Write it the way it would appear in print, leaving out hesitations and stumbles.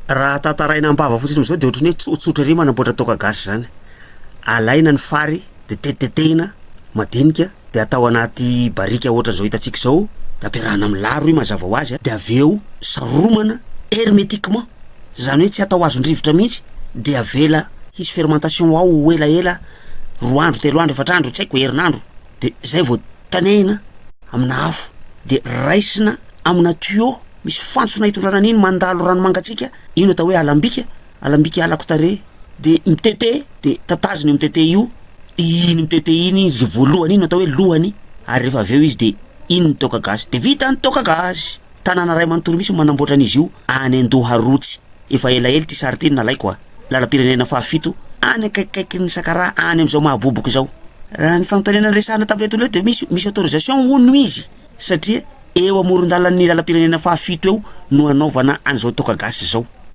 Raha tantaraina am-bava fotsiny amin'izao dia ohatran'ny hoe tsotsotra ery manamboatra toaka gasy izany. Alaina ny fary dia tetitetehina madinika dia atao anaty barika ohatran'izao hitantsika izao dia ampiarahana amin'ny laro io mazava ho azy dia avy eo saromana hermetiquement, izany hoe tsy atao azon-drivotra mihitsy dia avela hisy fermentation ao ho elaela, roa andro, telo andro, efatra andro, tsy haiko, herinandro dia zay vao tanehina amina afo dia raisina amina tuyau misy fantsona hitondrana an'iny mandalo rano mangatsiaka, io no atao hoe alambika, alambika halako tarehy, dia mitete dia tatazina io mitete io, iny mitete iny izy voalohany iny no atao hoe lohany ary rehefa avy eo izy dia iny ny toaka gasy dia vita ny toaka gasy. Tanàna iray manontolo mihitsy no manamboatra an'izy io any Andoharotry. Efa elaela ity sary ity no nalaiko a! Lalam-pirenena fahafito, any akaikikaikin'ny Sakaraha any amin'izao Mahaboboka izao. Raha ny fanontaniana niresahana tamin'ireto olona ireto dia misy misy autorisation hono izy satria eo amoron-dalan'ny lalam-pirenena fahafito eo no anaovana an'izao toaka gasy izao.